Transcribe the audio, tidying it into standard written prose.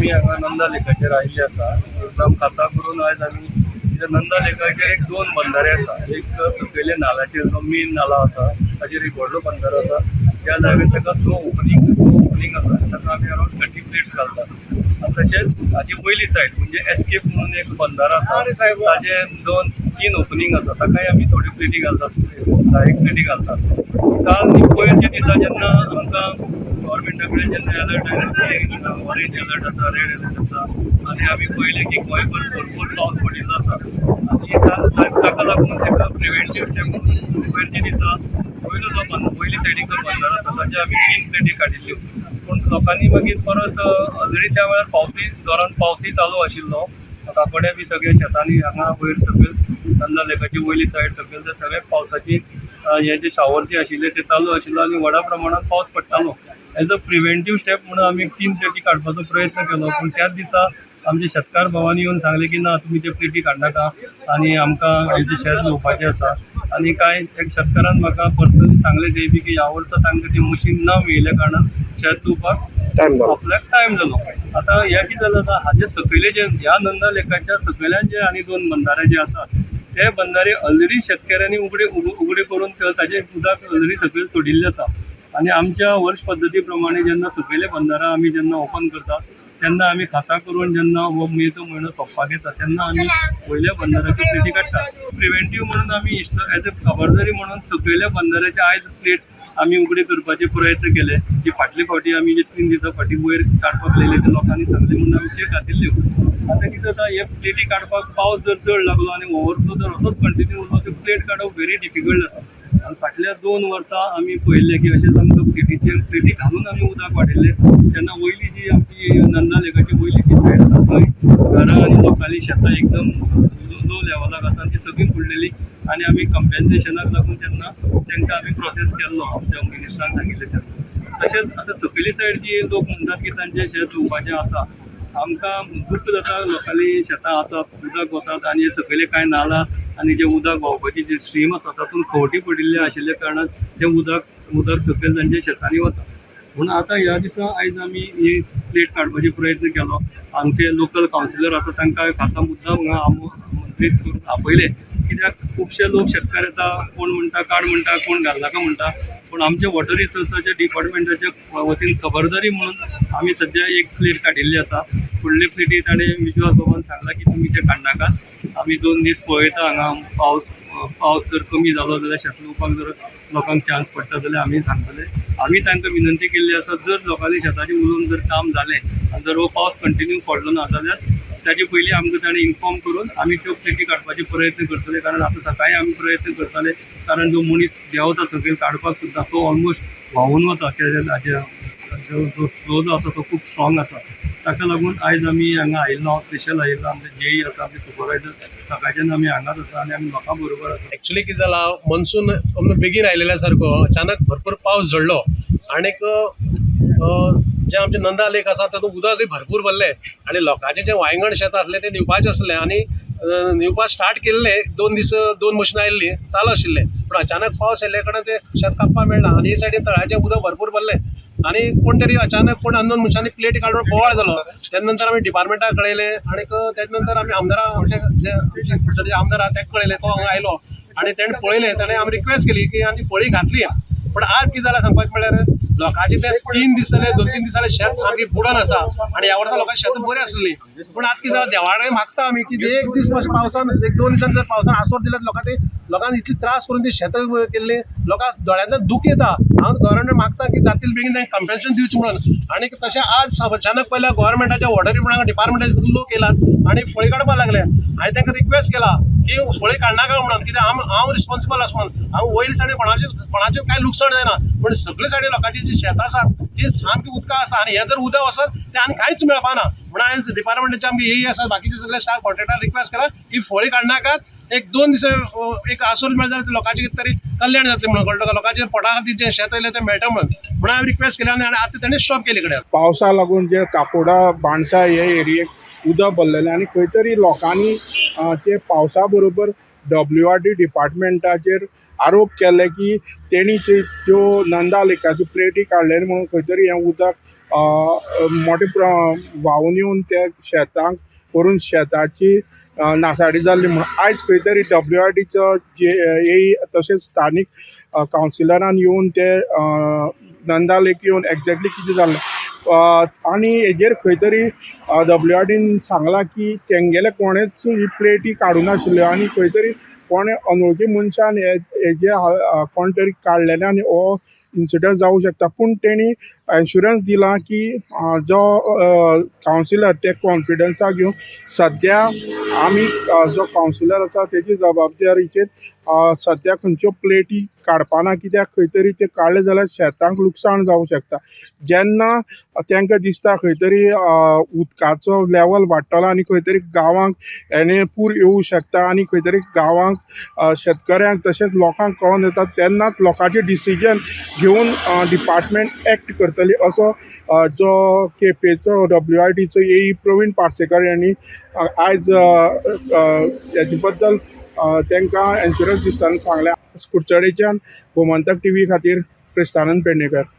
आमी हांगा नंदा लेकाचेर आयिल्ले आसा. एकदम खासा करून आयज आमी कित्याक नंदा लेकाचेर एक दोन बंधारे आसा. एक सकयले नाल्याचेर जो मेन नाला आसा ताचेर एक व्हडलो बंधारो आसा. त्या जाग्यार ताका स्लो ओपनींग आसा. ताका आमी अरावंड 30 प्लेट्स घालतात आनी तशेंच हाजी वयली सायड म्हणजे एस्केप म्हणून एक बंधारो आसा, ताजे दोन तीन ओपनींग आसा. ताकाय आमी थोड्यो प्लेटी घालतात, 10 एक प्लेटी घालतात. काल पयरच्या दिसा जेन्ना आमकां गव्हर्मेंटा कडेन जेन्ना अलर्ट आयले की ऑरेंज अलर्ट आसा, रेड अलर्ट आसा आनी आमी पळयलें की गोंयभर भरपूर पावस पडिल्लो आसा आनी ताका लागून एका प्रिवेंटीव स्टेप म्हणून पयरच्या दिसा वयलो जो वयली सायडीक जो बंधारो आसा ताचे आमी तीन प्लेटी काडिल्ल्यो. पूण लोकांनी मागीर परत ऑलरेडी त्या वेळार पावसूय जोरान पावसूय चालू आशिल्लो. काकोड्या बी सगळे शेतांनी हांगा वयर सकयल नंदा लेकाची वयली सायड सकयल ते सगळे पावसाची हे जे शावर जे आशिल्ले ते चालू आशिल्लो आनी व्हडा प्रमाणात पावस पडटालो. एज अ प्रिवेंटीव स्टेप म्हणून आमी तीन प्लेटी काडपाचो प्रयत्न केलो. पूण त्याच दिसा आमचे शेतकार भावांनी येवन सांगलें की ना, तुमी ते प्लेटी काडनाका आनी आमकां हेजें शेत लुवपाचें आसा. आनी कांय एक शेतकारान म्हाका पर्सनली सांगलें ते बी की ह्या वर्सा तांकां ती मशीन ना मेळिल्ल्या कारणान शेत लुवपाक टायम जालो. आपल्याक टायम जालो. आतां हें कितें जालां, आतां हाजे सकयले जे ह्या नंदा लेकाच्या सकयल्यान जे आनी दोन बंधारे जे आसात ते बंधारे ऑलरेडी शेतकऱ्यांनी उगडे उगडे करून ताजें उदक ऑलरेडी सकयल सोडिल्लें आसा. आनी आमच्या वर्ष पद्दती प्रमाणे जेन्ना सकयले बंधारा आमी जेन्ना ओपन करतात तेन्ना आमी खासा करून जेन्ना हो मेचो म्हयनो सोंपपाक येता तेन्ना आमी वयल्या बंधाराच्यो प्लेटी काडटात. प्रिवेंटीव म्हणून आमी एज अ खबरदारी म्हणून सकयल्या बंधाराचे आयज प्लेट आमी उगडे करपाचे प्रयत्न केले. जी फाटले फावटी आमी जे 3 दिसां फाटीं वयर काडपाक लायले ते लोकांनी सांगले म्हणून आमी ते घातिल्ल्यो. आतां कितें जाता, हे प्लेटी काडपाक पावस जर चड लागलो आनी ओवरफ्लो जर असोच कंटिन्यू उरलो, त्यो प्लेट काडप व्हेरी डिफिकल्ट आसा. आनी फाटल्या 2 वर्सां आमी पळयल्लें की अशेंच आमकां प्लेटीचेर प्लेटी घालून आमी उदक वाडयल्लें तेन्ना वयली जी आमची नंदा लेकाची वयली जी सायड आसा थंय घरां आनी लोकांली शेतां एकदम लो लेवलाक आसा आनी ती सगळीं बुडलेली आनी आमी कंपेन्सेशनाक लागून तेन्ना तांकां आमी प्रोसेस केल्लो, आमच्या मिनिस्टरान सांगिल्लें तेन्ना. तशेंच आतां सकयली सायड जी लोक म्हणटात की तांचें शेत लुवपाचें आसा, आमकां दुख्ख जाता. लोकांली शेतां आसात, उदक वतात आनी सकयले कांय नाला आनी जे उदक व्हांवपाची जी स्ट्रीम आसा तातूंत खवटी पडिल्ले आशिल्ल्या कारणान तें उदक उदक सकयल तांच्या शेतांनी वता. म्हणून आतां ह्या दिसा आयज आमी ही प्लेट काडपाचे प्रयत्न केलो. हांगचे लोकल कावन्सिलर आसा तांकां खासा मुद्दाम हांगा आमंत्रीत करून आपयले, कित्याक खुबशे लोक शेतकार येता, कोण म्हणटा काड म्हणटा, कोण घालनाका म्हणटा. पूण आमचे वॉटर रिसोर्साच्या डिपार्टमेंटाच्या वतीन खबरदारी म्हणून आमी सद्या एक प्लेट काडिल्ली आसा. फुडले प्लेटी ताणें विश्वास बाबान सांगलां की तुमी ते काडनाकात, आमी 2 दीस पळयता. हांगा पावस पावस जर कमी जालो जाल्यार शेत लुवपाक जर लोकांक चान्स पडटा जाल्यार आमी सांगतले. आमी तांकां विनंती केल्ली आसा, जर लोकांनी शेताचें उलोवन जर काम जालें आनी जर हो पावस कंटिन्यू पडलो ना जाल्यार ताजे पयलीं आमकां ताणें इन्फॉर्म करून आमी त्यो प्लेटी काडपाचे प्रयत्न करतले. कारण आतां सकाळी आमी प्रयत्न करताले, कारण जो मनीस देंवता सकयल काडपाक सुद्दां तो ऑलमोस्ट व्हांवून वता. हाजे जो जो फ्लो जो आसा तो खूब स्ट्रॉंग आसा. ताका लागून आयज आमी हांगा आयिल्लो, हांव स्पेशल आयिल्लो. आमचे जेई आसा, आमचे सुपरवायजर, सकाळच्यान आमी हांगाच आसा आनी आमी लोकां बरोबर आसा. एक्चुली कितें जालां, मॉन्सून बेगीन आयलेल्या सारको अचानक भरपूर पावस झडलो आणीक जे आमचे नंदा लेक आसा तातूंत उदकय भरपूर भरलें आनी लोकांचें जें वांयगण शेत आसलें तें निवपाचें आसलें आनी निवपाक स्टार्ट केल्लें. 2 दीस दोन मशिनां आयिल्लीं, चालू आशिल्लें, पूण अचानक पावस आयिल्ल्या कारणान तें शेत कापपाक मेळना आनी हे सायडीन तळ्याचें उदक भरपूर भरलें आनी कोण तरी अचानक कोण अननोन मनशांनी प्लेट काडून बोवाळ जालो. तेजे नंतर आमी डिपार्टमेंटाक कळयलें आनीक तेजे नंतर आमी आमदारा, आमचे जे आमचे जे आमदार आहा तेका कळयलें. तो हांगा आयलो आनी तेणें पळयलें. ताणें आमी रिक्वेस्ट केली की आनी फळी घातली. पण आज कितें जालां सांगपाचें म्हणल्यार लोकांचें तें 3 दीस जाले, 2-3 दीस जाले, शेत सामकें बुडोन आसा आनी ह्या वर्सा लोकांचें शेत बरें आसलें. पूण आतां कितें जालां, देवा कडेन मागता आमी की एक दीस मातशें पावसान, एक दोन दिसान जर पावसान आसोर दिल्यार लोकांक ते लोकांक इतली त्रास करून ती शेतां केल्लीं, लोकांक दोळ्यांतल्यान दूख येता. हांव गव्हर्मेंट मागता की जाता बेगीन तांकां कंपेन्सेशन दिवचें म्हणून. आनी तशें आज अचानक पयल्या गव्हर्मेंटाच्या ऑर्डरी प्रमाणे डिपार्टमेंटाचे लोक येयलात आनी फळी काडपाक लागले. हांवें तांकां रिक्वेस्ट केला की फळी काडनाका म्हणून, कित्याक हांव रिस्पॉन्सिबल आसा म्हणून. हांव वयले सायडीन कोणाचें कोणाचें कांय लुकसाण जायना, पूण सगळे सायडीन लोकांची जी शेतां आसात ती सामकी उदका आसा आनी हें जर उदक वचत तें आनी कांयच मेळपाना. म्हणून हांवें डिपार्टमेंटाचे आमगे एई आसा, बाकीचे सगळे स्टाफ कॉन्ट्रॅक्टर रिक्वेस्ट केला की फळी काडनाकात. एक दोन दीस एक आसोर मेळटा जाल्यार लोकांचें कितें तरी कल्याण जातलें म्हणून, कळटा, लोकांचे पोटा खातीर जें शेत येयलें तें मेळटा म्हणून. म्हणून हांवें रिक्वेस्ट केली आनी आतां तेणी स्टॉप केली कडेन. पावसा लागून जे काकोडा बाणसा हे एरियेक उदक भरलेलें आनी खंय तरी लोकांनी ते पावसा बरोबर डब्ल्यू आर डी डिपार्टमेंटाचेर आरोप केल्ले की तेणी त्यो नंदा लेकाच्यो प्लेटी काडलेले म्हणून खंय तरी हें उदक मोठे व्हांवून येवन त्या शेतांक व्हरून शेताची नासाडी जाल्ली म्हणून. आयज खंय तरी डब्ल्यूआरडीचो जे एई तशेंच स्थानीक कावन्सिलरान येवन ते नंदा लेक येवन एग्जॅक्टली कितें जाल्लें आनी हेजेर खंय तरी डब्ल्यूआरडीन सांगलां की तेंगेले कोणेच ही प्लेटी काडूंक नाशिल्ल्यो आनी खंय तरी कोणे अनवळखी मनशान हेजे कोण तरी काडलेले आनी हो इन्सिडंट जावूं शकता. पूण तेणी एश्युरंस दिलां की जो कावन्सिलर ते कॉन्फिडन्सा घेवन सद्या आमी जो कावन्सिलर आसा तेजी जबाबदारीचेर सद्या खंयच्यो प्लेटी काडपाना, कित्याक खंय तरी ते काडले जाल्यार शेतांक लुकसाण जावंक शकता. जेन्ना तांकां दिसता खंय तरी उदकाचो लेवल वाडटलो आनी खंय तरी गांवांक हेणे पूर येवूं शकता आनी खंय तरी गांवांक शेतकऱ्यांक तशेंच लोकांक कळोन येता, तेन्नाच लोकांचे डिसिजन घेवन डिपार्टमेंट एक्ट करतली असो जो केपेंचो डब्ल्यूआरडीचो एई प्रवीण पार्सेकर यांनी आयज हेजे बद्दल तांकां एन्शुरन्स दिसतना सांगलें. कुडचडेच्यान गोमंतक टीव्ही खातीर क्रिस्तानंद पेडणेकर.